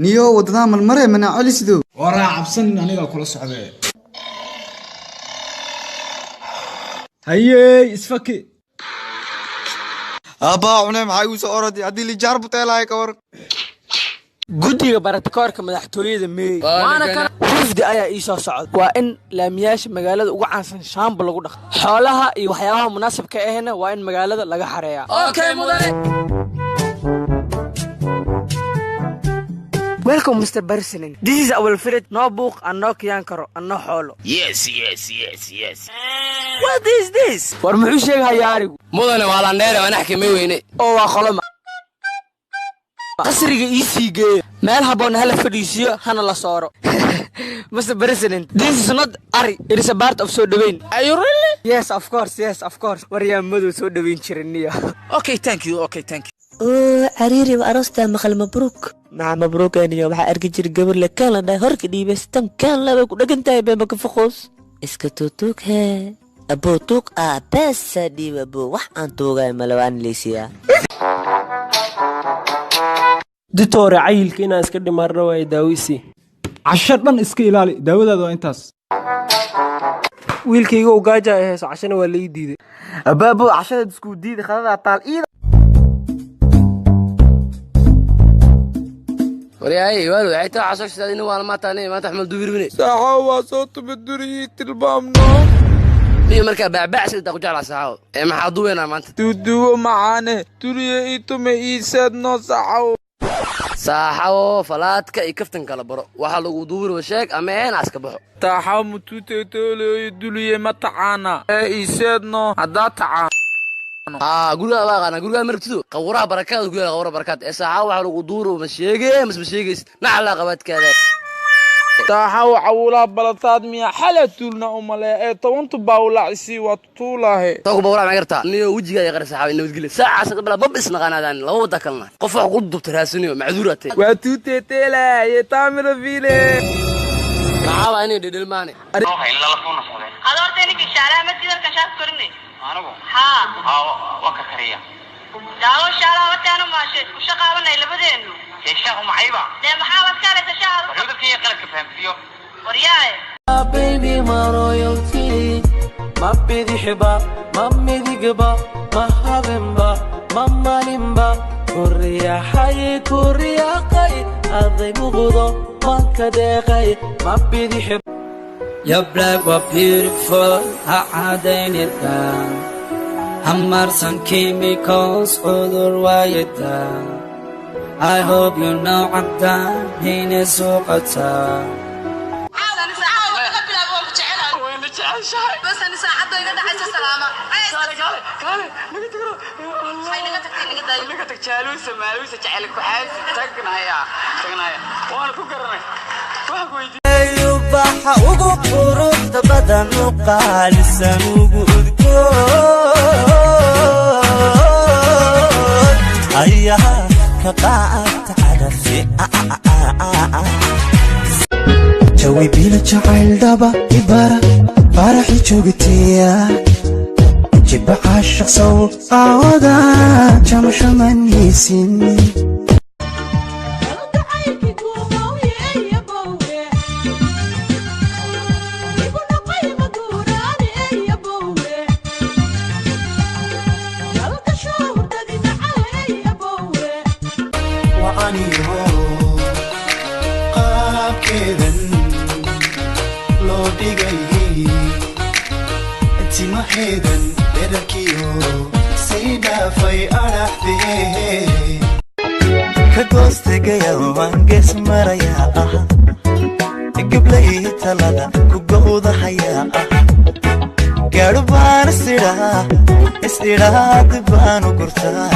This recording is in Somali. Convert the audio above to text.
Niyo wadadaa marmare mana celisido. Waraa cabsanin, anigaa kula socdee. Hayey, isfaki. Aabbaa cune, maxaa igu soo orodi haddii lijaar buteelahay ka war? Guddiga baratakoorka madaxtooyada meey waana kan. Wafdi ayaa ii soo socda. Waa in laamiyaasha magaalada ugu caansan shaamba lagu dhaqo. Xoolaha iyo waxyaabaha munaasabka ahna waa in magaalada laga xareeyaa. Okay, mudane. Welcome, Mr. President. This is our village. No buuq and no kiyaan karo and no xoolo. Yes. What is this? War muxuu sheegahayaa arigu? Mudane, waa landheere, waan axkamay weyne. Oo waa qoloma? Qasriga ii sii geeya, meel habboon hala fadhiisiyo, hana la sooro. Mr. President, this is not ari. It is a part of soo dhaweyn. Are you really? Yes, of course, yes, of course. War yaa madow soo dhaweyn jirin niyo. Okay, thank you, okay, thank you. Oo cariiri wa aroostaa maqal. Mabruuk maca mabruuk. Aniyo waxaa arki jira gabar le kaan la dhahay horka dhiibaystan kaan la bay ku dhagan tahay beema ka foqoos iska tuutuug hee aboo tuug ah beesa dhiib aboo wax aan tuugay malawaan leysiyaa. Ditore, cayilka inaan iska dhimaarna waayo, daawisi. Casho dhan iska ilaali, daawadaada waa intaas. Wiilkayga u gaaja ay hayso, cashana waa lai diiday. Abaabo, cashada isku diidi khadadaa taal iida. Waryahay waal, waxay taa casoo shidaadina waa maanta maanta axmed dubirbine. Saaxo, waa soo tubaduriyii tilmaamno. Niyo markaa baabacsi intaa ku jeclaa saaxo ee maxaa duweynaa maanta? Duuduwo macaane duriye ii tume ii seedno, saxow. Saaxawo, falaadka iyo kaftan kala baro. Waxaa lagu duubirwa sheeg ama een aska baxo. Taaxaw mutuuteetooloyo duliye ma tacaana ee ii seedno haddaa tacaan. Haa, gurigaa waa aqaanaa, gurigaa marabtido qawraha barakaada ku yaala, qawraha barakaad ee saaxawo. Waxaa lagu duuro ma sheegee mas ma sheegaysid naclaa qabaadkaada. Taaxaw, cawulaa balataad miya xala tuulna umale ee tobantu baawlaacisii waa tutuulaahe. Taku bawraa ma gartaa niyo wejigaa yaqar saaxawo nabadgelyo saacaas qabla mab isnaqaanaadaan laba wada kalena qof wax ku dubta raasiniyo macduur atay. Waa tuuteeteelaaye taamira fiile. Maxaa waa inay dhedhelmaane? Adoorta ninkii shaalaha masjidalka shaas korinay anigu haa waa ka kariya. Daawo shaalaha wataanu maashe isku shaqaabanay labadeenu. Sheeshahu macayba. Dee maxaa waad ka halaysa shaha? Wuxuu dadka iyo qaladka fahamsiiyo. Waryaaye. Baby, ma royalty, ma bidixba, ma midigba, ma habeenba, ma maalinba kuriyaxay kuriyaaqay aday muqdo manka deeqay ma bidix. Your black was beautiful, ha cadaynida, ha marsan chemicals, cudur waayida. I hope you know caddaan inay suuqataa. Bas ani saacadda iga dhacaysa salaama. Hay naga tagtay, naga daayo. Naga tag jaaluusa maaluusa jecel ku xaasi tagnaya tagnaya waana ku garanay waxaan ku weydiiyey. Ubaxa ugu quruxda badan u qaalisan ugu udgoon ayaa ka qaata carafi. Jawi bila jacayl dhaba ibara faraxi joogtiya jiba caashaq sow aawada jamashaman haysin. Wacaniyo qaabkeedan loo dhigay timaheedan dherarkiyo sii dhaafay adhaxdee. Ka goostegaya waan gees marayaa ah gablay talada ku gowdahayaa ah gaadho baan isidhaa isidhaad baanu gurtaa.